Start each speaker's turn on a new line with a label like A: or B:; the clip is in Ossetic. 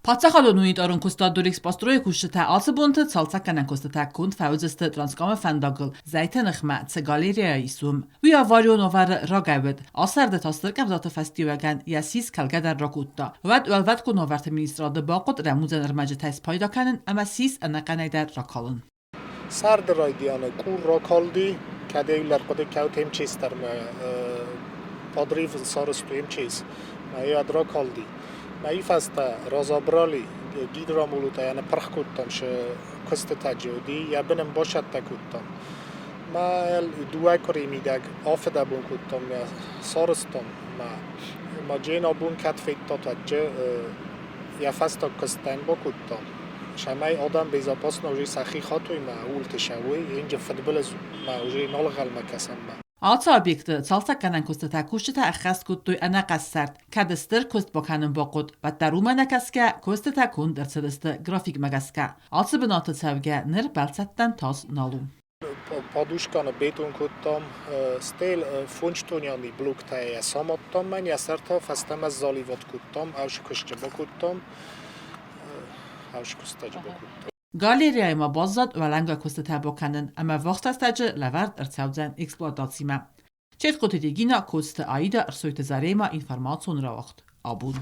A: Паддзахадон унитарон куыстуат Дорэкспострой-ы кусджытӕ ацы бонты цалцӕггӕнӕн куыстытӕ конд фӕуыдзысты Транскамы фӕндагыл зӕйты ныхмӕ цы галерея ис, уым. Уый аварион уавӕры рагӕй уыд. Ацы сӕрды та стыр къӕвдаты фӕстиуӕгӕн йӕ сис кӕлгӕ дӕр ракодта. Уӕд Уӕлвӕткон уавӕрты министрады бахъуыд рӕмудзӕн ӕрмӕджытӕй спайда кӕнын ӕмӕ сис ӕнӕхъӕнӕй дӕр ракалын.
B: Сӕрды райдианы къур ракалди, кӕд-иу лӕрхъуыды кӕут МЧС-дӕрмӕ подрыв сарӕзтой МЧС, мӕ ад ракалди. Мӕйы фӕстӕ разобрали гидромулутӕ йӕ ныппырх кодтам сӕ куыстытӕ уыди, йӕ бын ын басӕттӕ кодтам. Мӕ дыууӕ къуырийы мидӕг афыдӕбон кодтам, мӕ сарӕзтам. Мӕ ма джен абон кӕд федтат, уӕдджы йӕ фӕстаг куыстӕн бакодтам. Цӕмӕй адӕм безопасно уже сӕхи хатой ма ууылты сӕуой, инджы фыдбылыз ма уже нал ӕнхъӕлмӕ кӕсӕм.
A: Ацы объекты цалцӕггӕнӕн куыстытӕ кусджытӕ ӕххӕст кодтой ӕнӕкъӕссӕрд, кӕд стыр куыст бакӕнын бахъуыд, уӕддӕр уымӕ нӕ кӕсгӕ, куыстытӕ конд ӕрцыдысты графикмӕ гӕсгӕ. Ацы бынаты цӕугӕ ныр бӕлццӕттӕн тас нал у.
B: Подушканы бетон кодтам, стел фондзтонӕны блоктӕй самадтам мӕн, йӕ сӕр та фӕстӕмӕ заливать кодтам, ӕвзы куысты бакодтам, ӕвзы куыстаджы бакодтам.
A: Галерейӕйы ма баззад уӕлӕнгай куыстытӕ бакӕнын ӕмӕ ввахс рӕстӕджы лӕвӕрд ӕрцӕудзӕн эксплуатацимӕ. Четкоты Регина, Коцты Аида, Ӕрсойты Заремӕ, информацион рауагъд. Абон.